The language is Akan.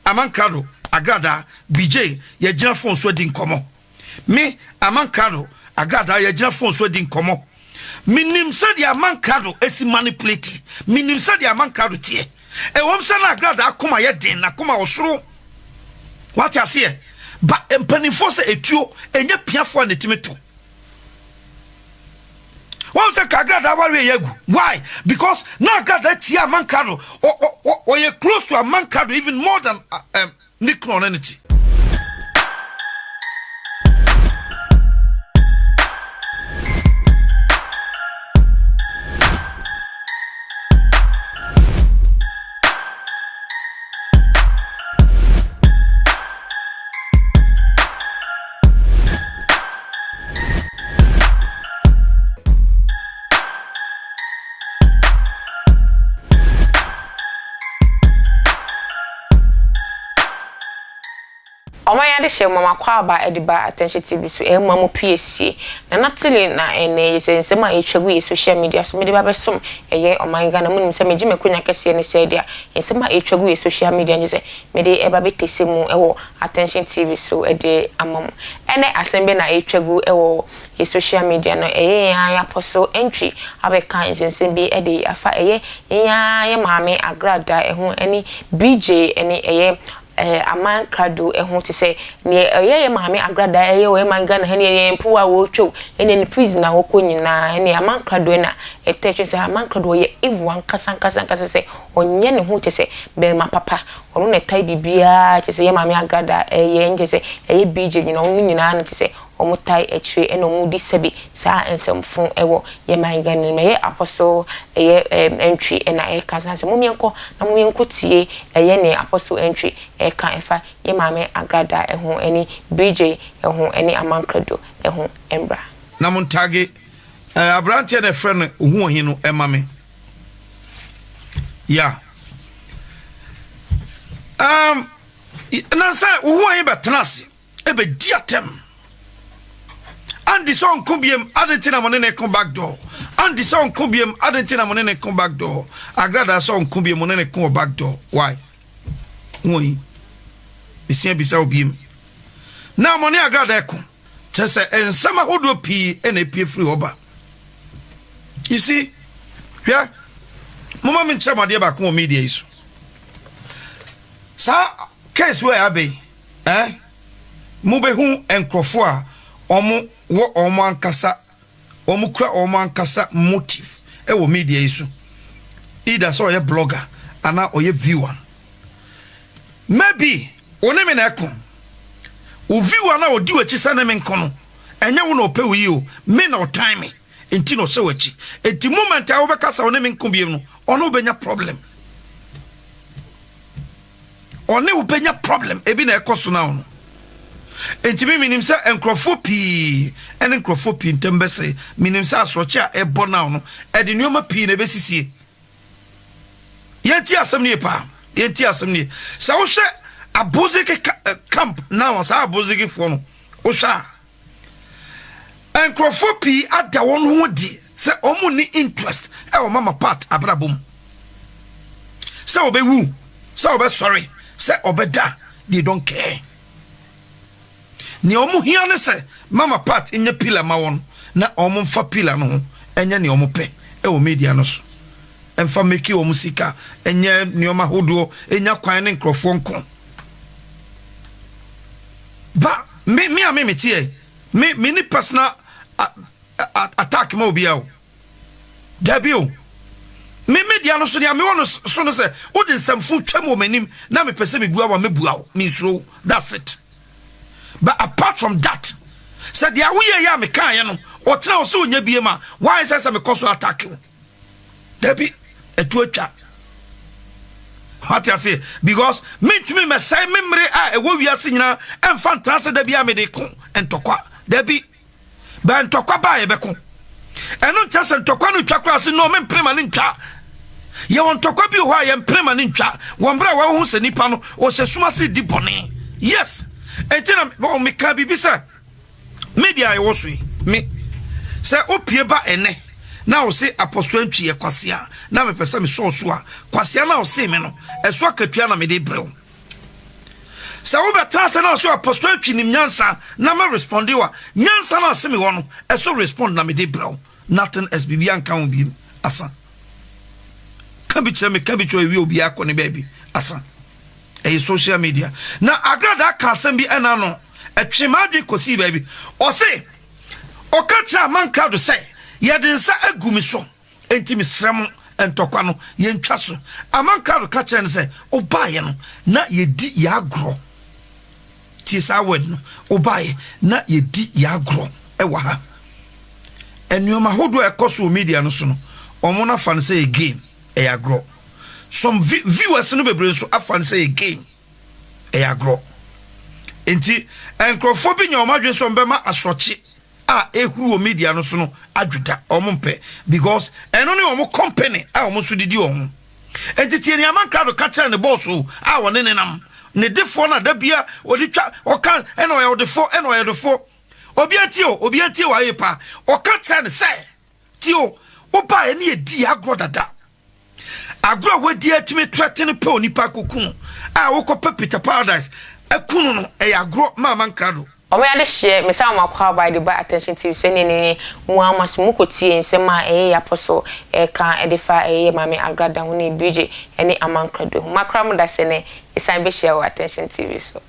Amankrado, Agradaa, BJ, yɛagyina phone so adi nkɔmmɔ. Me, Amankrado, Agradaa, yɛagyina phone so adi nkɔmmɔ. Menim sɛdeɛ Amankrado si manipulate. Menim sɛdeɛ Amankrado teɛ. Ɛwom sɛ na Agradaa akoma yɛ den, n'akoma wɔ soro. Wate aseɛ? Ba mpanimfoɔ sɛ etuo, ɛnyɛ piafoɔ a na ɛtumi to. Wɔn sɛ ka Agradaa awareɛ yɛ agu. Why? Because na Agradaa tia Amankrado. Ɔyɛ close to Amankrado even more than uh, um, ne kunu ɔne ne te. Ɔman yi adehyeɛ mma mo akwaaba de ba Atɛnhyɛ TV so ɛmma mo piesie. Nana Tili na ɛnɛ yi sɛ nsɛm a ɛtwa gu yɛ social media so mede ba bɛsom ɛyɛ ɔman Ghana mo nim sɛ megye m'akonya kɛseɛ ne sɛɛ deɛ nsɛm a ɛtwa gu yɛ social media nye sɛ mede ɛba bɛtese mu ɛwɔ Attention TV so de ama mo. Ɛnɛ asɛm bɛ na ɛretwa gu wɔ yɛ social media no, ɛyɛ yɛn ara yɛn Apostle Antwi abɛka nsɛnsɛm bi de afa ɛyɛ yɛn ara yɛn maame Agrada ho ɛne BJ ɛne ɛyɛ Aman Krado ho te sɛ neɛ ɛyɛ yɛn maame Agrada ɛyɛ wɔ yɛn man Ghana ha ne yɛn mpoa a wɔretwa o ɛne ne prison a wɔkɔ nyinaa ɛne Aman Krado ɛna ɛtɛ kyerɛ sɛ Aman Krado ɔyɛ evil ankasa ankasa ankasa sɛ ɔnyɛ ne ho kyerɛ sɛ bɛrima papa Ɔno na ɛtae biribiara kyerɛ sɛ yɛ maame agrada ɛyɛ nkyerɛ sɛ ɛyɛ BJ nyina ɔno nyinaa no kyerɛ sɛ ɔmo tae akyire ɛna ɔmo di sɛbi saa nsɛmfo ɛwɔ yɛ man Ghana no mu ɛyɛ apostle ɛyɛ ɛɛm Antwi ɛna ɛka saa nsɛm mom yɛnkɔ na mom yɛnkɔ tie ɛyɛ nea apostle Antwi ɛka ɛfa yɛ maame agrada ɛho ɛne BJ ɛho ɛne Amankrado ɛho ɛmbra. Na mo ntage eh, aberanteɛ na ɛfrɛ no Ohuohi no ɛma me. Yeah. Um, na sɛ Ohuohi bɛtena ase ɛbɛdi atɛm. Andi sɛ ɔnko biem, ade nti na mo ne ne ko back door. Andi sɛ ɔnko biem, ade nti na mo ne ne ko back door. Agrada sɛ ɔnko biem, mo ne ne ko wɔ back door. Why? Ohuohi. Mesia bisa wo biem. Na mo ne agrada ɛko. Kyerɛ sɛ nsɛm ahodoɔ pii na epie firi hɔ ba. You see, hwɛ, moma me nkyerɛ mo adeɛ baako wɔ media yi so. Saa case wei a abɛyi, eh, mobɛhu nkurɔfoɔ a wɔn wɔ wɔn ankasa, wɔn kura wɔn ankasa motive wɔ media yi so. Either sɛ ɔyɛ blogger anaa ɔyɛ viewer. Maybe wo ne me na ɛko. Wo viewer no a ɔdi w'akyi sɛ ne me nko no, ɛnyɛ wo na ɔpɛ wo yi o, me na ɔtan me nti na ɔhyɛ w'akyi. Enti moment a wobɛka sɛ wo ne me nko bio no, ɔne wo bɛnya problem. Ɔne wo bɛnya problem, ebi na ɛkɔ so now no. Enti me menim sɛ nkurɔfoɔ pii ɛne nkurɔfoɔ pii ntam bɛsɛe. Menim sɛ asorɔkye a ɛbɔ now no, ɛde nneɛma pii na ɛbɛsisie. Yɛntie asɛm no yie paa. Yɛntie asɛm no yie. Sɛ wohwɛ Abozeke eh, camp now, saa Abozekefoɔ no, wohwɛ a, nkurɔfoɔ pii ada wɔn ho adi sɛ wɔn nni interest ɛwɔ Mama Pat abrabɔ mu. Sɛ ɔbɛwu, sɛ ɔbɛsɔre, sɛ ɔbɛda, they don't care. Nea wɔn hia ne sɛ Mama Pat nyɛ pillar ma wɔn na wɔn mfa pillar no ho nyɛ nea wɔn pɛ wɔ media no so. Mfa meki wɔn sika, nyɛ nneɛma ahodoɔ, nya kwan ne nkurɔfoɔ nko. Ba me me a me meteɛ me me ni personal attack ma obiara o. Dabi o. Me me dea no so nea mewɔ no so no sɛ wode nsɛmfo twam wɔ m'anim na mepɛ sɛ mebua wo a mɛbua wo. Mensuro wo. That's it. But apart from that, sɛ deɛ woyɛ yɛ a mekaeɛ no ɔkyena wo sɛ ɔnya biem a why sɛ sɛ mekɔ so attack wo? Dabi, ɛto atwa. Wate aseɛ? Because mentumi mɛsɛe me mmere a ɛwɔ wiase nyinaa ɛmfa ntena sɛ da bi a mede ko ntɔkwa. Dabi. Bɛn ntɔkwa ba a yɛbɛko. Ɛno nkyerɛ sɛ ntɔkwa no twa koraa se no mempene ma no ntwa. Yɛwɔ ntɔkwa bi wɔ hɔ a yɛmpene ma no ntwa wɔ mmerɛ a wɔahu sɛ nipa no ɔhyɛ sum ase di bɔne. Yes. Enti na meka biribi sɛ media a yɛwɔ so yi me sɛ opie ba ɛnɛ na ɔse apɔstol antwi yɛ kwasea na mepɛ sɛ mesɔɔ so a kwasea na ɔse me no ɛso akatua na mede brɛ wo. Sɛ wobɛtena ase na ɔsɛ Apostle Antwi nim nyansa na mɛ responde wo a, nyansa no a ɔse mewɔ no, ɛso respond na mede brɛ wo. Nothing else, biribiara nka ho biem. Asa. Ka bi kyerɛ me, ka bi kyerɛ wo, ewie obiara kɔ ne baabi. Asa. Ɛyɛ social media. Na Agradaa ka asɛm bi ɛna no, ɛtwe m'adwene kɔsii baabi. Ɔse, ɔka kyerɛ Amankrado sɛ, yɛde nsa agu me so. Enti mesrɛ mo, ntɔkwa no, yɛntwa so. Amankrado ka kyerɛɛ no sɛ, Wobaeɛ no, na yɛdi yɛn agorɔ. Tie saa word no, wobaeɛ na yɛdi yɛn agorɔ wɔ ha. Nneɛma ahodoɔ a ɛkɔ so wɔ media no so no, wɔn afa no sɛ yɛ game, ɛyɛ agorɔ. Some viewers no bebree nso afa no sɛ yɛ game, ɛyɛ agorɔ. Enti nkurɔfoɔ bi nya wɔn adwene sɛ wɔbɛma asorɔkye a ehuru wɔ media no so no adwo da wɔn mpɛ because ɛno ne wɔn company a wɔn nso didi wɔn ho nti tie nea Amankrado ka kyerɛ ne boss o a wɔne ne nam ne defoɔ no a da bia ɔde twa ɔka ɛna ɔyɛ ɔdefoɔ ɛna ɔyɛ ɔdefoɔ obi atie o obi atie o ayɛ pa ɔka kyerɛ ne sɛ tie o wobaa ɛne yɛdi agorɔ dada Agorɔ a wadi atumi trɛtene pɛ onipa akɔku no a wokɔpɛ Peter Paradise aku no no, ɛyɛ agorɔ ma Amankrado. Wɔn adehyeɛ, mesan wɔn akwaaba de ba Attention TV so ɛne ne mu ama so mokɔ tie nsɛm a ɛyɛ yɛ Apostle ɛreka de fa ɛyɛ yɛ Maame Agrada ho ne Bridget ɛne Amankrado ho. Makra mo dasɛ nɛ yɛsan bɛhyia wɔ Attention TV so.